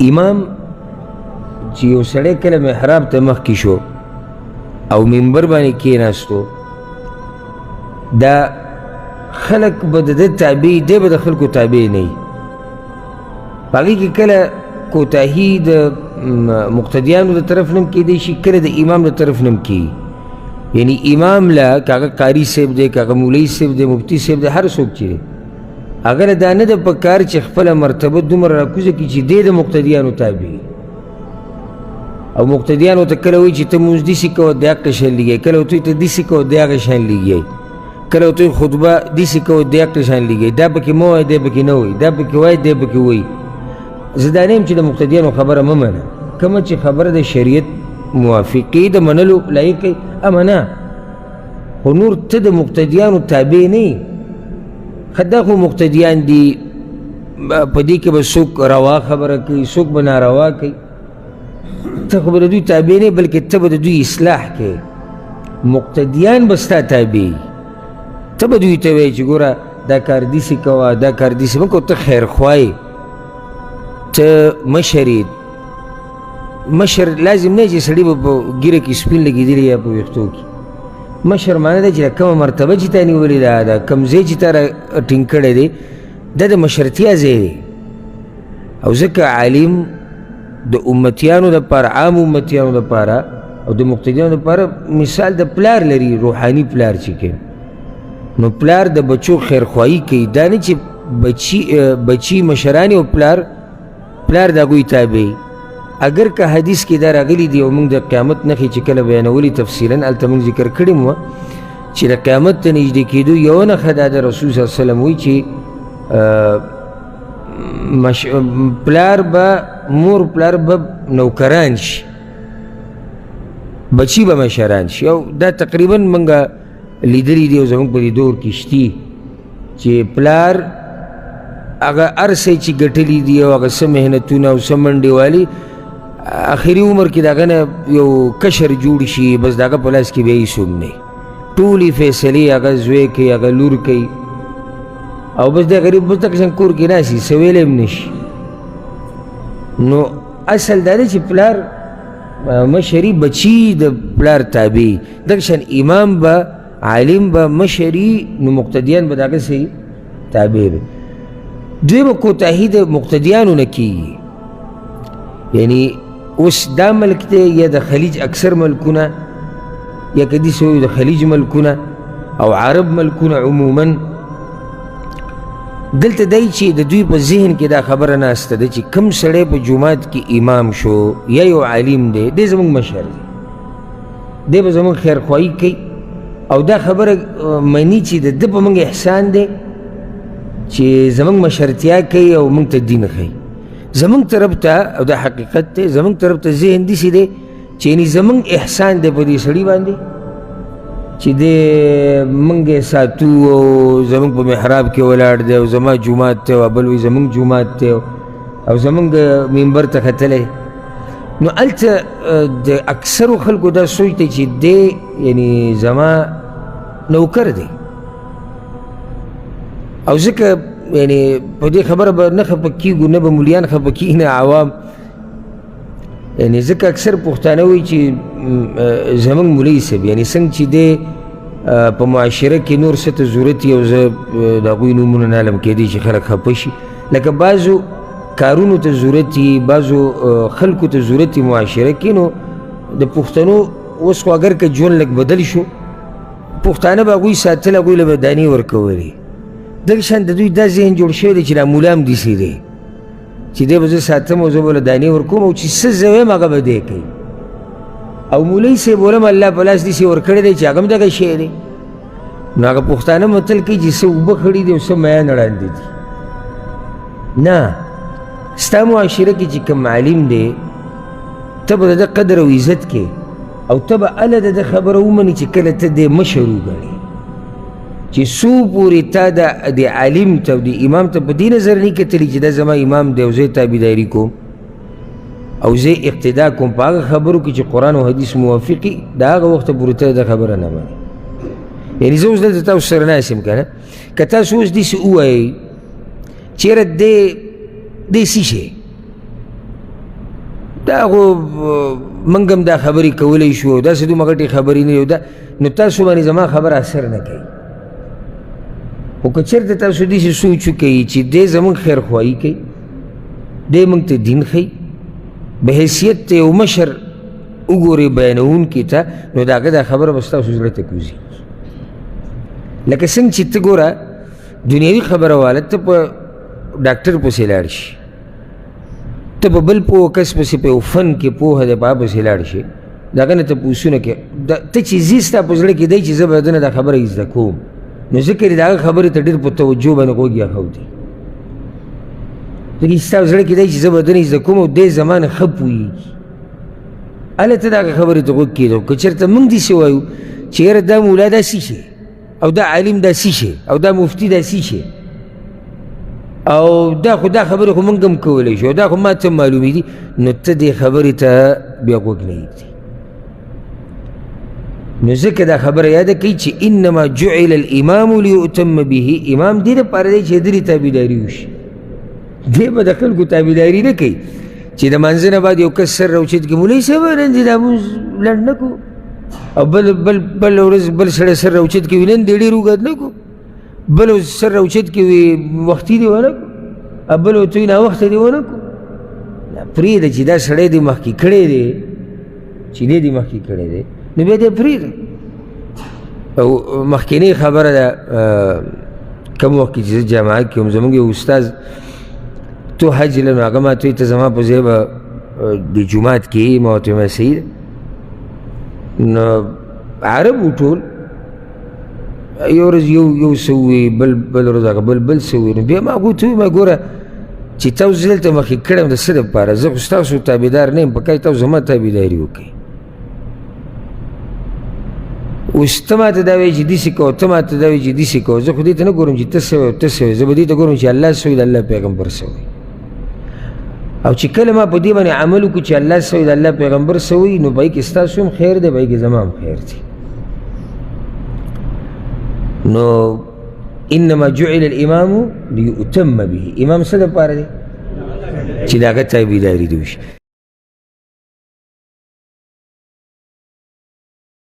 امام چې یو سړی کله محراب ته مخکې شو او منبر باندې کېناستو، دا خلک به د ده تابع، دی به د خلکو تابع نه وي. په هغې کې کله کوتاهي د مقتدیانو د طرف نه هم کېدی شي، کله د امام د طرف نه هم کېږي. یعنی امام له که هغه قاري صاحب دی، که هغه مولوي صاحب دی، مفتي صاحب دی، هر څوک چې دی، هغه له دا نه ده په کار چې خپله مرتبه دومره راکوزه کړي چې دی د مقتدیانو تابع وي. او مقتدیانو ته کله وایي چې ته مونځ داسې کوه، دی هغه شان لګوي، کله ورته وایي ته داسې کوه، دی هغه شان لګوي، کله ورته وایي خطبه داسې کوه، دی هغه شان لګوي، دا پکې مه وایه، دی پکې نه وایي، دا پکې وایه، دی پکې وایي. زه دا نه یم چې د مقتدیانو خبره مه منه، کومه چې خبره د شریعت موافقې د منلو لایق وي امنه، خو نور ته د مقتدیانو تابع نه یې. ښه دا خو مقتدیان دي، په دې کې به څوک روا خبره کوي، څوک به ناروا کوي، ته خو به د دوی تابع نه، بلکې ته به د دوی اصلاح کوې. مقتدیان به ستا تابع وي، ته به دوی ته وایې چې ګوره دا کار داسې کوه، دا کار داسې مه کوه، ته خیرخواه یې، ته مشر یې. مشر لازم نه چې سړي به په ږیره کې سپین لګېدلی یا په ویښتو کې. مشر معنی ده چې کومه مرتبه چې تا نیولې ده، دا کوم ځای چې تا را ټینګ کړی دی، دا د مشرتیا ځای دی. او ځکه عالم د امتیانو دپاره، عام امتیانو دپاره او د مقتدیانو دپاره مثال د پلار لري، روحاني پلار چې کوي. نو پلار د بچو خیرخواهي کوي، دا نه چې بچي مشران او پلار د هغوی تابع. اگر که حدیث کې دا راغلي دي، او موږ د قیامت نښې چې کله بیانولې تفصیلا هلته موږ ذکر کړي مو چې د قیامت ته نږدې کېدو یوه نښه دا ده، رسول صلی الله علیه وسلم وایي چې پلار به، مور پلار به نوکران شي، بچي به مشران شي. او دا تقریبا موږ لیدلي دي او زموږ په دې دور کې شتي چې پلار هغه هر څه چې ګټلي دي او هغه څه محنتونه او څه منډې والي، آخري عمر کې د هغه نه یو کشر جوړ شي، بس د هغه په لاس کې بیا هېڅ هم نه، ټولې فیصلې هغه زوی کوي، هغه لور کوي، او بس دی غریب بس دغه شان کور کې ناست وي، څه ویلی هم نه شي. نو اصل دا دی چې پلار مشري، بچي د پلار تابع، دغه شان امام به، عالم به مشري، نو مقتدیان به د هغه څه تابع وي. دویمه کوتاهي د مقتدیانو نه کېږي. یعنی اوس دا ملک دی یا د خلیج اکثر ملکونه، یا که داسې وایو د خلیج ملکونه او عرب ملکونه عموما، دلته دی چې د دوی په ذهن کې دا خبره ناسته ده چې کوم سړی په جومات کې امام شو یا یو عالم دی، دی زموږ مشر دی، دی به زموږ خیرخواهي کوي، او دا خبره مني چې د ده په موږ احسان دی چې زموږ مشرتیا کوي او موږ ته دین ښیي. زموږ طرف ته، او دا حقیقت دی، زموږ طرف ته ذهن داسې دی چې یعنې زموږ احسان دی په دې سړي باندې چې دی موږ یې ساتو او زموږ په محراب کې ولاړ دی او زما جومات دی او بل وایي زموږ جومات دی او زموږ منبر ته ختلی. نو هلته د اکثرو خلکو دا سوچ دی چې دی یعنې زما نوکر دی، او ځکه یعنې په دې خبره به نه خفه کېږو، نه به مولیان خفه کېږي، نه عوام. یعنې ځکه اکثر پښتانه وایي چې زموږ مولوي صاحب یعنې څنګه چې دی په معاشره کې نور څه ته ضرورت وي، او زه د هغوی نومونه نه علم کېدی چې خلک خفه شي، لکه بعضو کارونو ته ضرورت وي، بعضو خلکو ته ضرورت وي معاشره کې. نو د پښتنو اوس خو اګر که ژوند لږ بدل شو، پښتانه به هغوی ساتل، هغوی له به دانې ورکولې. دغه شان د دوی دا ذهن جوړ شوی دی چې دا ملا هم داسې دی چې دی به زه ساتم او زه به له دانې ورکوم او چې څه زه وایم هغه به دی کوي. او مولوي صاحب ولم الله په لاس داسې ورکړی دی چې هغه هم دغه شی دی. نو هغه پښتانه متل کوي چې څه اوبه خړې دي او څه میان ړاندې دي. نه، ستا معاشره کې چې کوم عالم دی ته به د ده قدر او عزت کې، او ته به هله د ده خبره ومنې چې کله ته دی مشر وګڼې. چې څو پورې تا د عالم ته او د امام ته په دې نظر نه کتلي چې دا زما امام دی او زه یې تابعداري کوم او زه یې اقتدا کوم په هغه خبرو کې چې قرآن او حدیث موافقي، د هغه وخته پورې ته د خبره نه منې. یعنې زه اوس دلته تاسو سره ناست یم که نه، که تاسو اوس داسې ووایئ چېرې دی څه شی، دا خو موږ هم دا خبرې کولی شو، داسې دومره غټې خبرې نه دي، دا نو تاسو باندې زما خبره اثر نه کوي. خو که چېرته تاسو داسې سوچ وکړئ چې دی زموږ خیرخواهي کوي، دی موږ ته دین ښیي، به حیثیت ته یو مشر وګورئ بیانوونکي ته، نو د هغه دا خبره به ستاسو زړه ته کوځي. لکه څنګه چې ته ګوره دنیوي خبره واله، ته په ډاکټر پسې لاړ شي، ته په بل پوه کس پسې په یو فن کې پوهه دی په هغه پسې لاړ شي، د هغه نه تپوسونه کوې، ته چې ځې ستا په زړه کې دی چې زه به د ده نه دا خبره زده کوم، نو ځکه دې د هغه خبرې ته ډېر په توجه باندې غوږ ایښودی، ځکه چې ستا په زړه کې دی چې زه به د ده نه زده کوم او دی زما نه ښه پوهېږي، هله ته د هغه خبرې ته غوږ کښېږده. که چېرته موږ داسې وایو چې یاره دا مولا داسې شي او دا عالم داسې شي او دا مفتي داسې شي او دا خو دا خبرې خو موږ هم کولی شو، دا خو ما ته معلومې دي، نو ته دې خبرې ته بیا غوږ نه ږدې. نو ځکه دا خبره یاده کوي چې انما جعل الامام لیؤتم به، امام دې دپاره دی چې د دې تابعداري وشي، دی به د خلکو تابعداري نه کوي چې د مانځه نه بعد یو کس سر راوچت کړي، مولوي صاحب نن دې دا مونځ لنډ نه کړو، او بل بل بل ورځ بل سړی سر راوچت کړي، نن دې ډېر اوږد نه کړو، بل ورځ سر راوچت کړي وي وختي دې ونه کړو، او بل ورته وي ناوخته دې ونه کړو. پرېږده چې دا سړی دې مخکې کړی دی، چې دی دې مخکې کړی دی، نو بیا دې پرېږده. او مخکینۍ خبره ده، کوم وخت کې چې زه جامعه کې وم، زموږ یو استاد تو حج له، نو هغه ما ته وایي ته زما په ځای به د جومات کې یې، ما ورته وویل صحیح ده. نو عرب وو ټول، یو ورځ یو یو څه ووایي، بل بل ورځ هغه بل بل څه ووایي. نو بیا ما هغوی ته وویل، ما ګوره چې تاسو زه دلته مخکې کړی یم د څه دپاره، زه خو ستاسو تابعدار نه یم، په کار تاسو زما تابعداري وکړئ. اوس ته ما ته دا وایې چې داسې کوه، ته ما ته دا وایې چې داسې کوه، زه خو دې ته نه ګورم چې ته څه وایې او ته څه وایې، زه به دې ته ګورم چې الله څه وایي، د الله پیغمبر څه وایي. او چې کله ما په دې باندې عمل وکړو چې الله څه وایي، د الله پیغمبر څه وایي، نو په هغې کې ستاسو هم خیر دی، په هغې کې زما هم خیر دی. نو انما جعل الامام لیؤتم به، امام څه دپاره دی؟ چې د هغه تابعداري دې وشي.